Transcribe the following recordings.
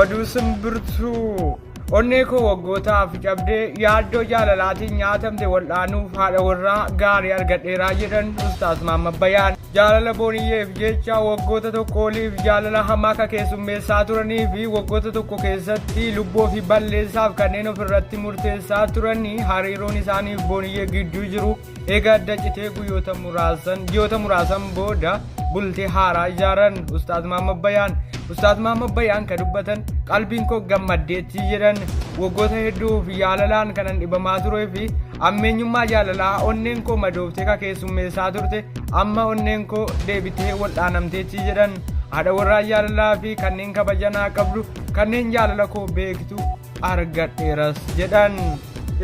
Oduu simbirtuu. Onnee koo waggootaaf cabdee yaaddoo jaalalaatiin nyaatamte wal'aanuuf haadha warraa gaarii argadheeraa jedhan Ustaaz Mahammad Bayaan. Jaalala Booniyyeef jecha waggoota tokko oliif jaalala hamaa ka keessummeessaa turanii fi waggoota tokko keessatti lubbuu ofii balleessaaf kanneen ofirratti murteessaa turanii hariiroon isaaniif Booniyyee gidduu jiru eega adda citee guyyoota muraasan ji'oota muraasan booda bultii haaraa ijaaran Ustaaz Mahammad Bayaan. Ustaaz Mahammad Bayaan ka dubbatan qalbiin koo gammaddeetti jedhan waggoota hedduuf jaalalaan kanan dhibamaa turee fi ammeenyummaa jaalalaa onneen koo madooftee ka keessummeessaa turte amma onneen koo deebitee wal'aanamteetti jedhan haadha warraa jaalalaa fi kanneen kabajanaa qabdu kanneen jaalala koo beektu argadheeras jedhan.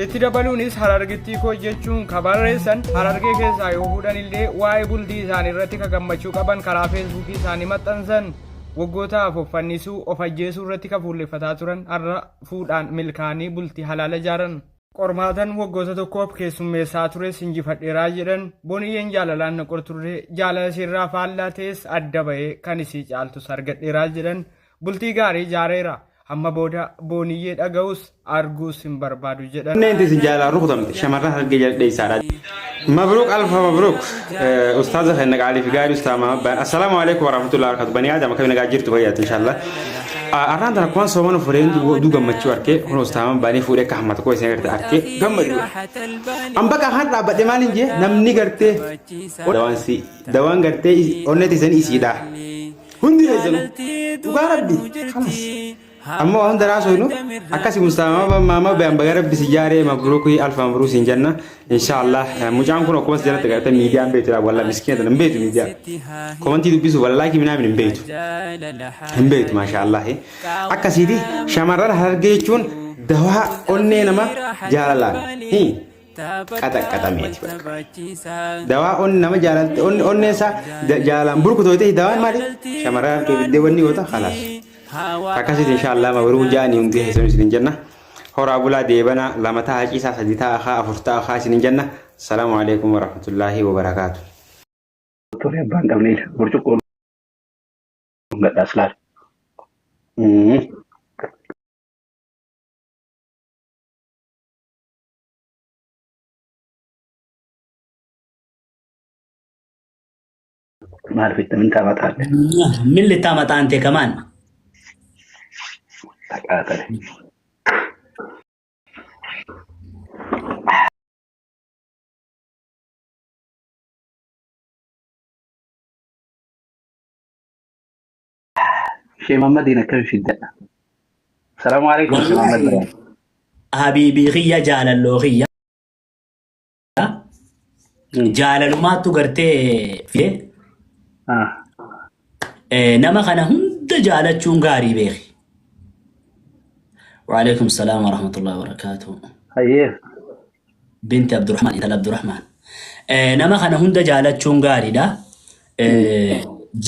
Itti dabaluunis Harargittii koo jechuun ka barreessan Harargee keessaa yoo fuudhan illee waa'ee bultii isaanii irratti ka gammachuu qaban karaa feesbuukii isaanii maxxansan waggootaaf of fannisuu of ajjeesuu irratti ka fuulleffataa turan har'a fuudhaan milkaa'anii bultii halaala ijaaran. Qormaatan waggoota tokkoof keessummeessaa tures injifadheeraa jedhan Boniyyeen jaalalaan na qorturree jaalala isheerraa faallaa ta'es adda ba'ee kan isii caaltus argadheeraa jedhan bultii gaarii ijaareera. Amma booda Booniyyee dhaga'us arguus hin barbaadu jedhan. Onneen isin jaalaan rukutamte shamarran hargee jala dheeysaadha. Mabruuk alfa mabruuk ustaaza keenya qaalii fi gaarii ustaaz Mahammad Bayaan. Assalaamu alaikum warahmatullahi wabarakatuh. Bani Aadam akkami nagaa jirtu fayyaatti inshallah. Arraan tana kumaan soomana fureen duu gammachuu arkee kun ustaaz Mahammad Baanii fuudhee akka hammata koo isin agarte arkee gammadu. An bakka afaan dhaabbadhe maal hin jee namni gartee dawaan si dawaan gartee onnee teessanii isiidha. Hundi keessanuu dhugaa rabbi kalas. Amma waan hunda raasofnu akkasi mustaama maama bayan baga rabbi si jaaree mabruukii alfa mabruuk siin jenna inshaallah mucaan kun akkuma si jalatti gartee miidiyaan beektu dha walla miskiina tana hin beektu miidiyaa komantii dubbisu walla laayikii minaamin hin beektu hin beektu maashaallah akkasiiti shamarran harargee jechuun dawaa onnee nama jaalalaan qaxaqqaxameeti bakka. Dawaa onni nama jaalalte onni onneen isaa jaalalaan burkutoo ta'e dawaan maali? Shamarran harkee fiddee wanni goota kalaas. Akkasitti inshaallah mabruu jaanii hundi keessan isin jenna. Horaa bulaa deebana lama ta'a ciisaa sadi ta'a kaa afur ta'a kaa isin jenna. Salaamu alaikum warahmatullaahi wabarakaatu. Tole abbaan qabne burcuqqoo gadhaas laal. Maal fitta min taamaxaalle? ምን ልታመጣ አንተ ከማን Taqaatale. Shee Mammadiin akkami fiddadha? Salaamu alaikum Shee Mammad ወላሂ Biraan. ሀቢቢ kiyya jaalalloo kiyya jaalalumaattu gartee fide Ah. Nama kana hunda jaalachuun gaarii beeki. Waalaikum salaam warahmatullahi wabarakatuh. Hayyee. Binti Abdurrahman intala Abdurrahman. Nama kana hunda jaalachuun gaariidha.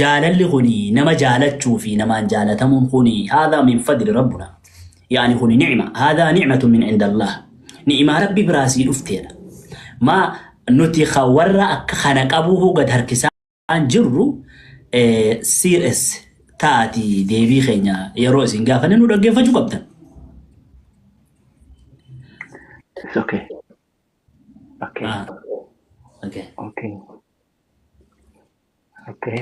Jaalalli kuni nama jaalachuu fi namaan jaalatamuun kuni haadhaa min fadli rabbuna. Yaani kuni ni'ma. Haadhaa ni'matu min inda Allah. Ni'imaa rabbi biraa sii dhufteedha. Maa nuti ka warra akka kana qabuu gad harkisaan jirru serious taati deebii keenya yeroo isin gaafanne nu dhaggeeffachuu qabdan. It's okay. Okay. Ah, okay. Okay. Okay.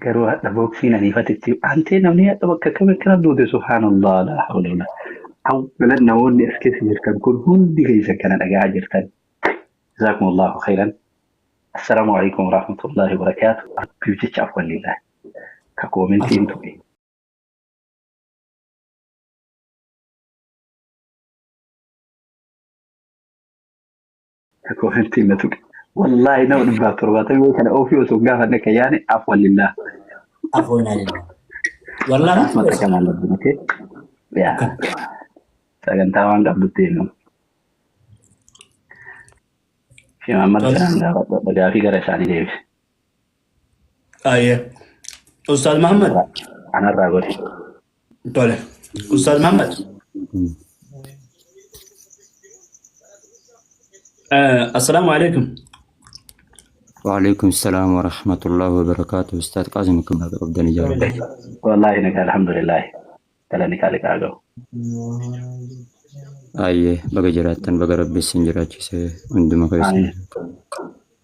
Garuu hadha booksiin aniifatitti antee namni hadha bakka kam akkana duute subhaanallah laa hawla wala. Awwalan namoonni as keessa jirtan kun hundi keessan kana dhaga'aa jirtan. Jazakumullahu khairan. Assalaamu alaikum warahmatullahi wabarakaatu. Rabbiif jecha afwan lillahi. Ka koomentiin tuqe. Koomentiin na tuqe. Wallaahi nama 170 wayii kana ofii osoo hin gaafanne kan yaane afwan lillah. Afwan lillah. Wallaahi Asuma takka maal okay? Yaa sagantaa waan qabdutti deemu. Shimaammad kanaan gaafadha gaafii gara isaanii deebise. Ayyee. Ustaaz Muhammad. Anarraa godhe. Tole. Ustaaz Muhammad. Assalaamu alaikum. Waalaikum salaam wa rahmatullahi wa barakatuh. Ustaad Qaasim akkam nagaa qabdanii jaalala. Wallaahi nagaa alhamdulillah. Galanni kaaliqaa gahu. Ayyee baga jiraattan baga rabbi isin jiraachise hunduma keessan. Amiin.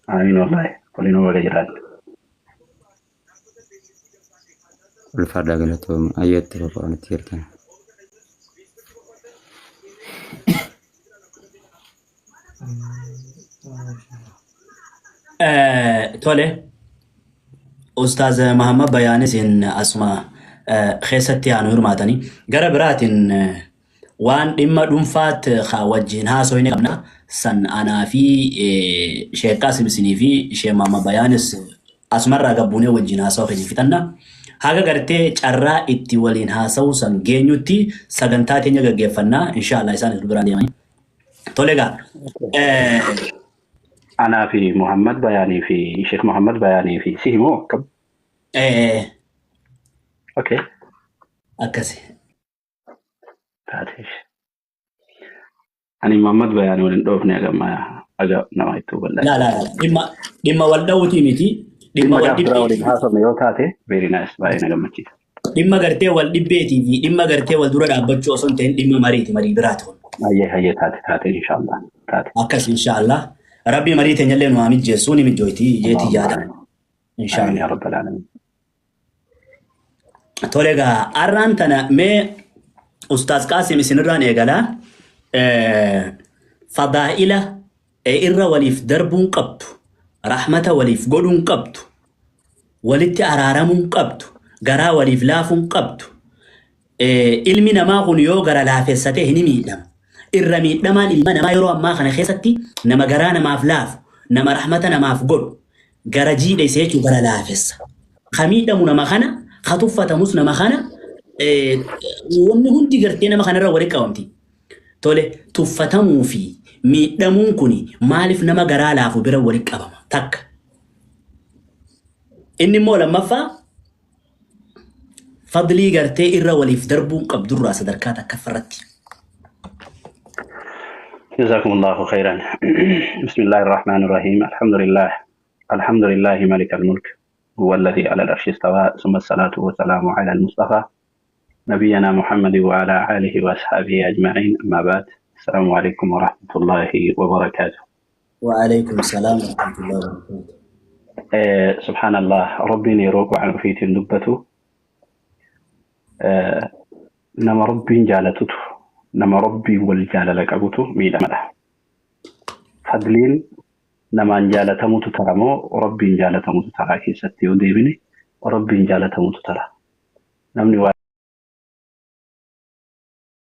Amiin wallaahi. Waliinuu baga jiraanne. Ulfaadhaa galatooma. Ayyee itti qophaa'anitti jirtan. Tole, Ustaaz Mahammad Bayaanis asuma keessatti aanu hirmaatanii gara biraatiin waan dhimma dhuunfaatti wajjin haasofne qabna san anaa fi Sheekh Qaasim isinii fi Sheekh Mahammad Bayaanis asumarraa gabbuunee wajjin haasawaa keenya fixanna. Haga gartee carraa itti waliin haasawuu san geenyutti sagantaa teenya gaggeeffannaa inshaallah isaanis nu biraan deemanii. Tole egaa Anaa fi Muhammad Bayaanii fi Sheekh Muhammad Bayaanii fi si himoo akkam? Okay. Akkasi. Taateef. Ani Muhammad Bayaanii waliin dhoofne haga aga nama itti hubadhaa. Laa laa laa dhimma wal dhawuutii miti dhimma Dhimma wal gaaf biraa dhibbeetii waliin haasofne yoo taate very nice baay'ee na gammachiisa. Dhimma gartee wal dhibbeetii fi dhimma gartee wal dura dhaabbachuu osoo hin ta'in dhimma mariiti marii biraati kun. Hayyee hayyee taate taate inshallah taate. Akkas inshaallah. Rabbi marii teenyallee nu haa mijjeessuu ni mijjooyti jeetii Allahumma yaada. amiin. Amiin Inshaallah. yaa rabbal aalamiin. Tole egaa har'aan tana mee Ustaaz Qaasim isinirraan eegalaa fadaa'ila irra waliif darbuun qabdu, rahmata waliif godhuun qabdu, walitti araaramuun qabdu, garaa waliif laafuun qabdu. Ilmi namaa kun yoo gara laafessate hin miidhama. Irra miidhamaan ilma namaa yeroo ammaa kana keessatti nama garaa namaaf laafu, nama rahmata namaaf godhu, gara jiidhese jechuun gara laafessa. Ka miidhamu nama kana, ka tuffatamus nama kana, wanni hundi gartee nama kanarra walitti qabamti. Tole tuffatamuu fi miidhamuun kun maaliif nama garaa laafu bira walitti qabama? Takka. Inni immoo lammaffaa fadlii gartee irra waliif darbuun qabdurraa sadarkaa takkaffarratti. جزاكم الله خيرا. بسم الله الرحمن الرحيم. الحمد لله الحمد لله ملك الملك هو الذي على العرش استوى ثم الصلاة والسلام على المصطفى نبينا محمد وعلى آله وأصحابه أجمعين أما بعد السلام عليكم ورحمة الله وبركاته. وعليكم السلام ورحمة الله وبركاته. سبحان الله ربي يروق عن فيت دبته نما ربي جالته نما ربي والجالة قبته ميلا مدح فضلين نما جالتموت ترى مو ربي جالتموت ترى كيستي وديبني ربي جالتموت ترى نمني.